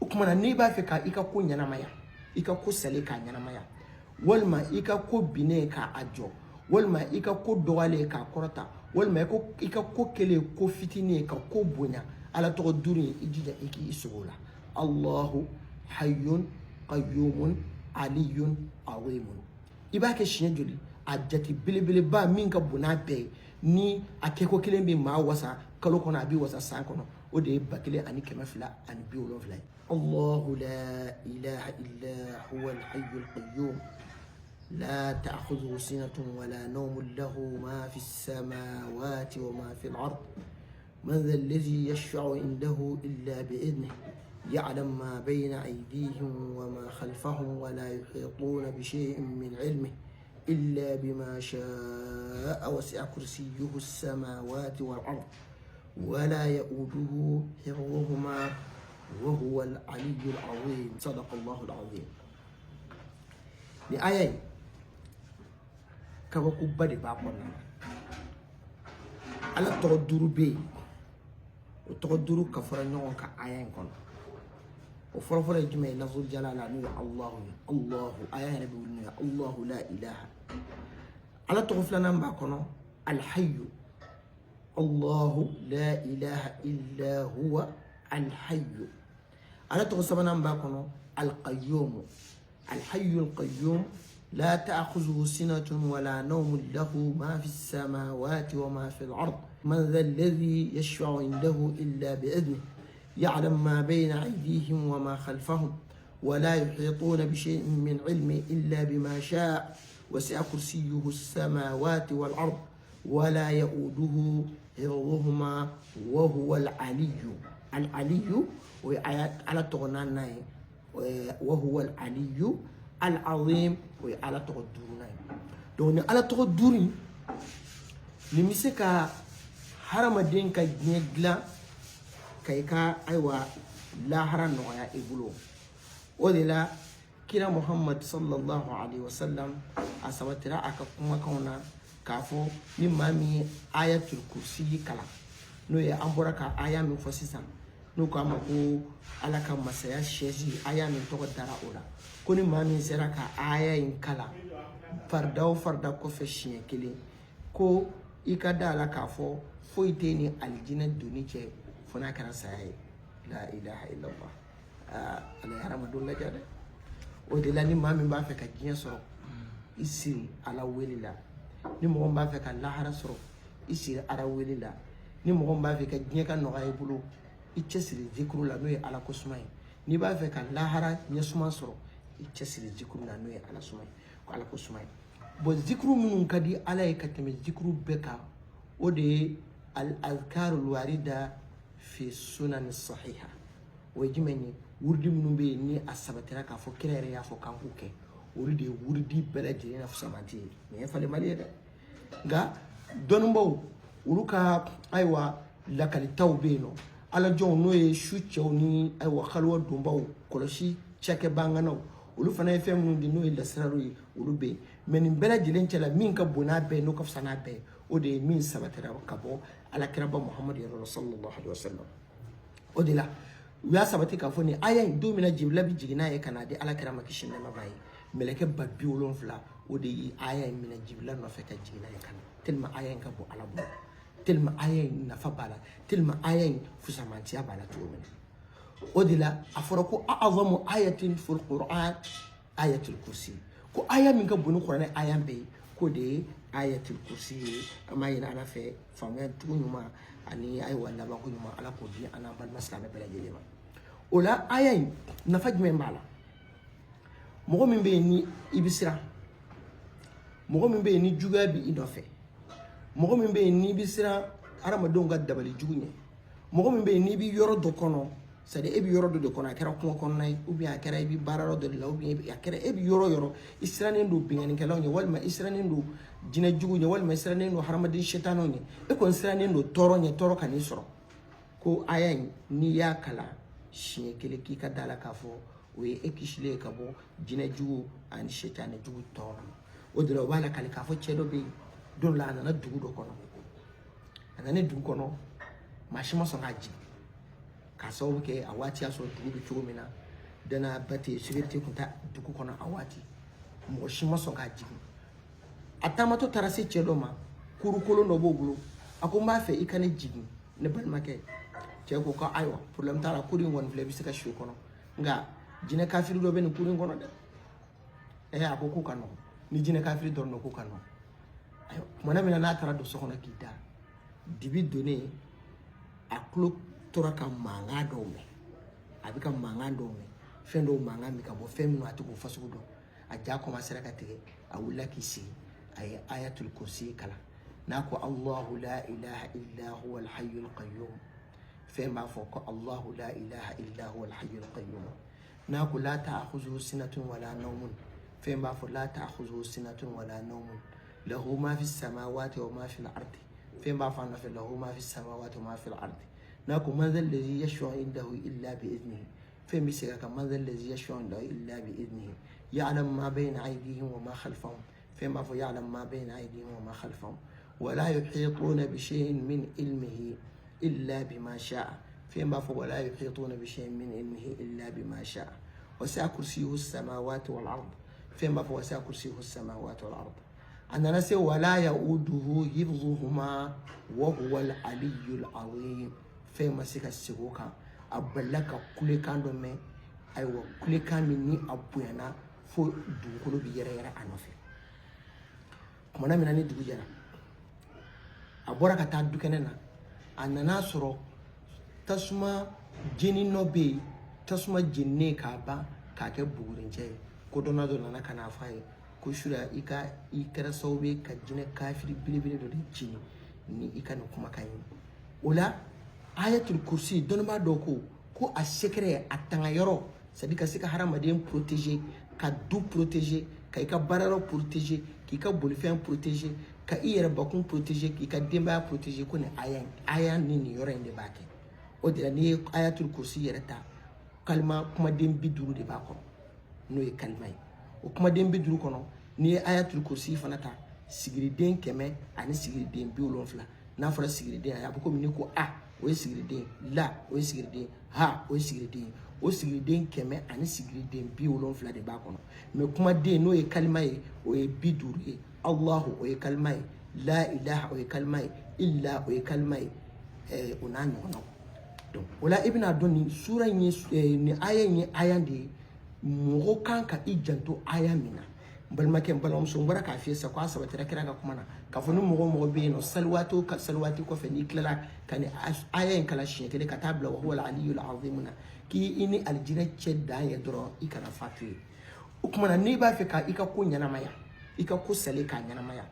O tuma na, n'i b'a fɛ ka i ka ko ɲɛnamaya, i ka ko salen k'a ɲɛnamaya, walima i ka ko binnen k'a jɔ, walima i ka ko dɔgɔyalen k'a kɔrɔta, walima i ka ko kɛlen ko fitinin ye ka ko bonya, Ala tɔgɔ duuru in, i jija i k'i sigi o la: Allahu hayyun qayyumun aliyun azimun. I b'a kɛ siɲɛ joli? A jate belebeleba min ka bon n'a bɛɛ ye, ni a kɛko kelen bɛ maa wasa kalo kɔnɔ, a bɛ wasa san kɔnɔ, o de ye 1270 ye: Allahu la ilaha illa huwa alhayyul qayyum la ta'khudhuhu sinatun wala nawmun lahu ma fi samawati wa ma fi al-ard man dha alladhi yashfa'u indahu illa bi'idhnihi ya'lam ma bayna aydihim wa ma khalfahum wa la yuhituna bi shay'in min 'ilmihi illa bima sha'a wasi'a kursiyyuhu as-samawati wal ard wa la ya'uduhu hifdhuhuma wa huwa al-'aliyyu al-'azim. Sadaqa Allahu al-'azim. Ni aya in, kabakoba de b'a kɔnɔna na. Ala tɔgɔ duuru bɛ yen, o tɔgɔ duuru ka fara ɲɔgɔn kan aya in kɔnɔ. O fɔlɔfɔlɔ ye jumɛn ye? Lafzul jalala, n'o ye Allahu ye. Allahu, aya yɛrɛ bɛ wuli n'o ye: Allahu la ilaha. Ala tɔgɔ filanan b'a kɔnɔ, alhayyu, Allahu la ilaha illa huwa alhayyu. Ala tɔgɔ sabanan b'a kɔnɔ, alqayyum, alhayyu alqayyum la ta'khudhuhu sinatun wala nawmun lahu ma fi samawati wa ma fi al-ard man dha alladhi yashfa'u indahu illa bi'idhnihi ya'lam ma bayna aydihim wa ma khalfahum wa la yuhituna bi shay'in min 'ilmihi illa bima sha'a wasi'a kursiyyuhu as-samawati wal ard wa la ya'uduhu hifdhuhuma wa huwa al-'aliyyu al-'aliyyu. O ye Ala tɔgɔ naaninan ye. Wa huwa al-'aliyyu al-'azim, o ye Ala tɔgɔ duurunan ye. Donc ni Ala tɔgɔ duuru in, nin bɛ se ka hadamaden ka diɲɛ dilan, ka i ka, ayiwa, lahara nɔgɔya i bolo. O de la, kira Muhammad sallallahu alaihi wasallam, a sabatira a ka kumakanw na k'a fɔ ni maa min ye ayatul kursi kalan, n'o ye an bɔra ka aya min fɔ sisan, n'u k'a ma ko Ala ka masaya sɛzi, aya min tɔgɔ dara o la, ko ni maa min sera ka aya in kalan farida o farida kɔfɛ siɲɛ kelen, ko i ka da la k'a fɔ foyi tɛ ni alijinɛ donni cɛ fo n'a kɛra saya ye. La ilaha illallah. Ala ye hadamadenw lajɛ dɛ! O de la, ni maa min b'a fɛ ka diɲɛ sɔrɔ, i siri Ala wele la. Ni mɔgɔ min b'a fɛ ka lahara sɔrɔ, i siri Ala wele la. Ni mɔgɔ min b'a fɛ ka diɲɛ ka nɔgɔya i bolo, i cɛsiri zikuru la, n'o ye Ala ko suma ye. N'i b'a fɛ ka lahara ɲɛsuma sɔrɔ, i cɛsiri zikuru la, n'o ye Ala suma ye, ko Ala ko suma ye. Bon, zikuru minnu ka di Ala ye ka tɛmɛ zikuru bɛɛ kan, o de ye al azkarul warida fi sunan sahiha. O ye jumɛn ye? Wurudi minnu bɛ yen, ni a sabatira k'a fɔ kira yɛrɛ y'a fɔ k'an k'u kɛ, olu de ye wurudi bɛɛ lajɛlen na fusamanti ye. Nin ye falenbali ye dɛ! Nka dɔnnibaw, olu ka, ayiwa, lakalitaw bɛ yen nɔ. Alajɔnw, n'o ye su cɛw ni, ayiwa, kaluwa donbaw kɔlɔsi cakɛbanganaw, olu fana ye fɛn minnu di, n'o ye lasiraliw ye, olu bɛ yen. Mais nin bɛɛ lajɛlen cɛ la, min ka bon n'a bɛɛ ye, n'o ka fisa n'a bɛɛ ye, o de ye min sabatira ka bɔ alakiraba Muhamadu yɛrɛ la, sallallahu alaihi wasallam. O de la, u y'a sabati k'a fɔ nin aya in, don min na Jibila bɛ jigin n'a ye ka n'a di alakira ma, kisi nɛɛma b'a ye, mɛlɛkɛ 70,000, o de ye aya in minɛ Jibila nɔfɛ ka jigin n'a ye ka na, tellement aya in ka bon Ala bolo, tellement aya in nafa b'a la, tellement aya in fusamantiya b'a la cogo min na. O de la, a fɔra ko a'azamu ayatin fil Qur'an ayatul kursi, ko aya min ka bon ni kuranɛ aya bɛɛ ye, k'o de ye ayatul kursi ye. An b'a ɲini Ala fɛ, faamuya cogo ɲuman ani, ayiwa, labanko ɲuman, Ala k'o di an n'an balima silamɛ bɛɛ lajɛlen ma. O la, aya in nafa jumɛn b'a la? Mɔgɔ min bɛ yen ni i bɛ siran, mɔgɔ min bɛ yen ni juguya bɛ i nɔfɛ, mɔgɔ min bɛ yen n'i bɛ siran hadamadenw ka dabali jugu ɲɛ, mɔgɔ min bɛ yen n'i bɛ yɔrɔ dɔ kɔnɔ, c'est à dire e bɛ yɔrɔ dɔ de kɔnɔ, a kɛra kungo kɔnɔna ye, ou bien a kɛra i bɛ baara yɔrɔ dɔ de la, ou bien a kɛra e bɛ yɔrɔ yɔrɔ, i sirannen don binkannikɛlaw ɲɛ, walima i sirannen don jinɛ jugu ɲɛ, walima i sirannen don hadamaden sitanɛw ɲɛ, e kɔni sirannen don tɔɔrɔ ɲɛ, tɔɔrɔ ka n'i sɔrɔ, ko aya in, n'i y'a kalan siɲɛ kelen, k'i ka da la k'a fɔ o ye e kisilen ye ka bɔ jinɛ jugu ani sitanɛ jugu tɔɔrɔ ma. O de la, o b'a lakali k'a fɔ cɛ dɔ bɛ yen, don dɔ la, a nana dugu dɔ kɔnɔ. A nana dugu kɔnɔ, maa si ma sɔn k'a jigin. K'a sababu kɛ a waati y'a sɔrɔ dugu bɛ cogo min na, danayaba tɛ yen, sécurité tun tɛ dugu kɔnɔ a waati, mɔgɔ si ma sɔn k'a jigin. A taamatɔ taara se cɛ dɔ ma, kurukolon dɔ b'o bolo. A ko n b'a fɛ i ka ne jigin, ne balimakɛ. Cɛ ko ko ayiwa, problème t'a la, kuru in kɔni filɛ, i bɛ se ka si o kɔnɔ, nka jinɛ kafiri dɔ bɛ nin kuru in kɔnɔ dɛ. Ɛ, a ko k'o ka nɔgɔn, ni jinɛ kafiri dɔrɔn don, k'o ka nɔgɔn. Ayiwa, kumana min na n'a taara don so kɔnɔ k'i da, dibi donnen, a tulo tora ka mankan dɔw mɛn. A bɛ ka mankan dɔw mɛn, fɛn dɔw mankan bɛ ka bɔ, fɛn minnu a tɛ k'o fasugu dɔn. A ja kɔmasera ka tigɛ, a wulila k'i sigi, a ye ayatul kursi kalan. N'a ko allahu la ilaha illa huwa alhayyul qayyum, fɛn b'a fɔ ko allahu la ilaha illa huwa alhayyul qayyum. N'a ko la ta'khuzuhu sinatun wala nawmun, fɛn b'a fɔ la ta'khuzuhu sinatun wala nawmun, lahu ma fi samawati wa ma fi al-ardi, fɛn b'a fɔ a nɔfɛ lahu ma fi samawati wa ma fi al-ardi. N'a ko man dhal ladhi yashfa'u indahu illa bi idnihi, fɛn bɛ segin a kan man dhal ladhi yashfa'u indahu illa bi idnihi, ya'lamu ma bayna aydihim wa ma khalfahum, fɛn b'a fɔ ya'lamu ma bayna aydihim wa ma khalfahum, wala yuhituna bi shay'in min ilmihi illa bima sha'a, fɛn b'a fɔ wala yuhituna bi shay'in min ilmihi illa bima sha'a, wasi'a kursiyuhu samawati wal ard, fɛn b'a fɔ wasi'a kursiyuhu samawati wal ard. A nana se wala ya'uduhu hifzuhuma wa huwa al-aliyyul azim, fɛn ma se ka segin o kan. A balila ka kulekan dɔ mɛn, ayiwa, kulekan min ni a bonyana fo dugukolo bɛ yɛrɛyɛrɛ a nɔfɛ. Kumana min na ni dugu jɛra, a bɔra ka taa dukɛnɛ na, a nana sɔrɔ tasuma jeni nɔ bɛ yen, tasuma jeninen k'a ban k'a kɛ bugurincɛ ye. Kodɔnna dɔ nana ka n'a fɔ a ye ko sura i ka i kɛra sababu ye ka jinɛ kafiri belebele dɔ de jeni ni i ka nin kumakan ye. O la ayatul kursi, dɔnnibaa dɔw ko ko a secret, a tanga yɔrɔ, c'est à dire ka se ka hadamaden protéger, ka du protéger, ka i ka baarayɔrɔ protéger, k'i ka bolifɛn protéger, ka i yɛrɛ bakun protéger, k'i ka denbaya protéger, ko nin aya aya ni nin yɔrɔ in de b'a kɛ. O de la n'i ye ayatul kursi yɛrɛ ta, kalima kumaden 50 de b'a kɔnɔ, n'o ye kalima ye. O kumaden 50 kɔnɔ, n'i ye ayatul kursi fana ta, sigiriden 100 ani sigiriden 70. N'a fɔra sigiriden, a bɛ komi n'i ko a, o ye sigiriden, la, o ye sigiriden, ha, o ye sigiriden. O sigiriden 100 ani sigiriden 70 de b'a kɔnɔ. Mais kumaden, n'o ye kalima ye, o ye 50 ye. Allahu, o ye kalima ye, la ilaha, o ye kalima ye, illa, o ye kalima ye, o n'a ɲɔgɔnnaw. Donc o la i bɛna dɔn nin sura in ye, nin aya in ye aya de ye mɔgɔ kan ka i janto aya min na. N balimakɛ, n balimamuso, n bɔra k'a f'i ye sisan ko a sabatira kira ka kuma na k'a fɔ ni mɔgɔ o mɔgɔ bɛ yen nɔ, sali waati o sali waati kɔfɛ, n'i tilala ka nin aya in kalan siɲɛ kelen ka taa bila wa huwa al-aliyyul azim na, k'i ni alijinɛ cɛ dan ye dɔrɔn i kana fatu ye. O tuma na n'i b'a fɛ ka i ka ko ɲɛnamaya, i ka ko salen k'a ɲɛnamaya,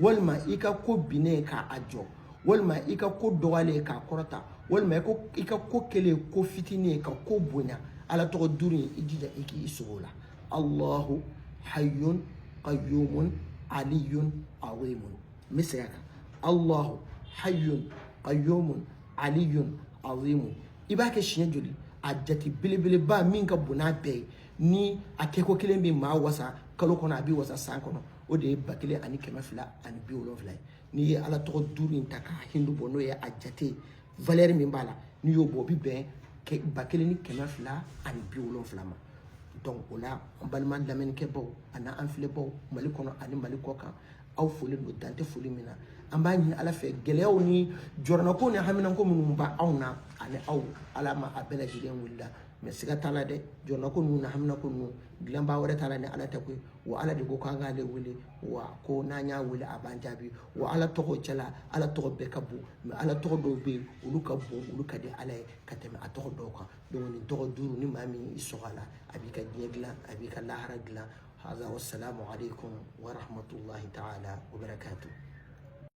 walima i ka ko binnen k'a jɔ, walima i ka ko dɔgɔyalen k'a kɔrɔta, walima i ka ko kɛlen ko fitinin ye ka ko bonya, ala tɔgɔ duuru in, i jija i k'i sogo la: allahu hayyun qayyumun aliyun azimun. N bɛ segin a kan: allahu hayyun qayyumun aliyun azimun. I b'a kɛ siɲɛ joli? A jate belebeleba min ka bon n'a bɛɛ ye, ni a kɛko kelen bɛ maa wasa kalo kɔnɔ, a bɛ wasa san kɔnɔ, o de ye 1270 ye. N'i ye ala tɔgɔ duuru in ta k'a hindu bɔ, n'o ye a jate valeur min b'a la, n'i y'o bɔ, o bɛ bɛn 1270 ma. Donc o la, an balima lamɛnnikɛbaw ani an filɛbaw Mali kɔnɔ ani Mali kɔ kan, aw folen don dan tɛ foli min na. An b'a ɲini ala fɛ, gɛlɛyaw ni jɔrɔnako ni haminanko minnu b'a anw na ani aw, ala ma a bɛɛ lajɛlen wulila. Mais siga t'a la dɛ, jɔrɔnako ninnu ni haminanko ninnu, dilanbaa wɛrɛ t'a la ni ala tɛ koyi. Wa ala de ko k'an k'ale wele, wa ko n'an y'a wele a b'an jaabi. Wa ala tɔgɔ cɛla, ala tɔgɔ bɛɛ ka bon, mais ala tɔgɔ dɔw bɛ yen, olu ka bon, olu ka di ala ye ka tɛmɛ a tɔgɔ dɔw kan. Donc nin tɔgɔ duuru, ni maa min y'i sɔgɔ a la, a b'i ka diɲɛ dilan, a b'i ka lahara dilan. Haza, wassalamu alaikum wa rahmatullahi ta'ala wa barakatuh.